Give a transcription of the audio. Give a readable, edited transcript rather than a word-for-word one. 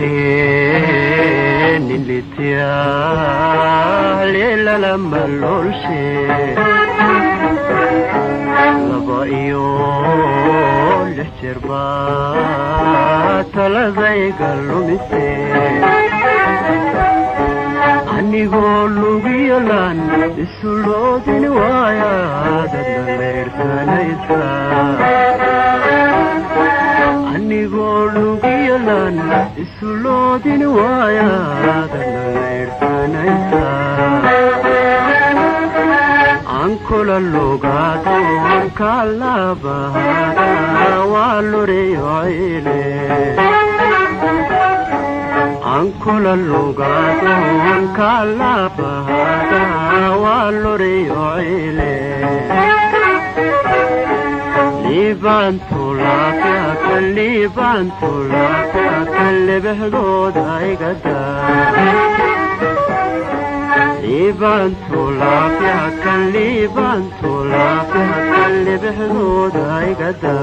Maahe nin litiyaa leelalama loolshe, 2 iyo 6 jeer baa taladayga lumise. Anigoo lugiyolan isu loodin waaya, dadna leyrsanaysa. Anigoo lugiyolan isu loodin waaya, dadna leyrsanaysa. Ankula lugaadon kalabahada waa luriyo ile, ankula lugaadon kalabahada waa luriyo ile. Liibaantulaafyaka, liibaantulaafyaka, lebexdooda igada. Liibaantulaafyaka, liibaantulaafyaka, lebexdooda igada.